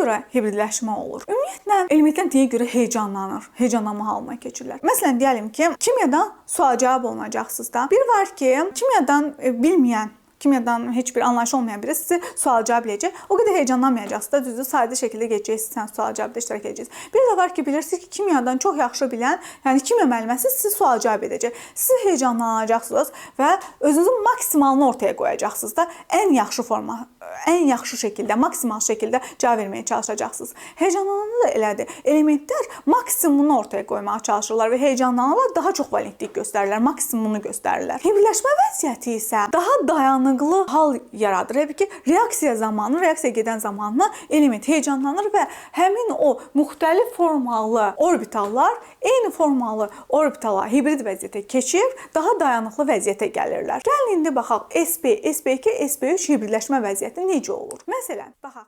görə hibridləşmə olur? Ümumiyyətlə, elementlər nəyə görə heyecanlanır? Heyecanlanma halına keçirlər. Məsələn, deyəlim ki, kimyadan sual-cavab olunacaqsınız da. Bir var ki, kimyadan bilməyən, kimyadan heç bir anlayışı olmayan biri sizi sual-cavab eləyəcək. O qədər heyecanlanmayacaqsınız da, düzdür, sadə şəkildə keçəcəksiniz, sən sual-cavabda iştirak edəcəksiniz. Bir də var ki, bilirsiniz ki, kimyadan çox yaxşı bilən, yəni kimya müəlliməsi sizi sual-cavab edəcək. Siz heyecanlanacaqsınız və özünüzün maksimalını ortaya qoyacaqsınız da, ən yaxşı forma, ən yaxşı şəkildə, maksimal şəkildə cavab verməyə çalışacaqsınız. Heyecanlananda da elədir. Elementlər maksimumunu ortaya qoymağa çalışırlar və heyecanlanırlar, daha çox valentlik göstərirlər, maksimumunu göstərirlər. Hibridləşmə vəziyyəti isə daha dayanıqlı hal yaradır. Təbii ki, reaksiya zamanı, reaksiya gedən zamanı element heyecanlanır və həmin o müxtəlif formalı orbitallar eyni formalı orbitala hibrid vəziyyətə keçib, daha dayanıqlı vəziyyətə gəlirlər. Gəlin indi baxaq SP, SP2, SP3 hibridləşmə vəziyyəti necə olur? Məsələn, baxaq.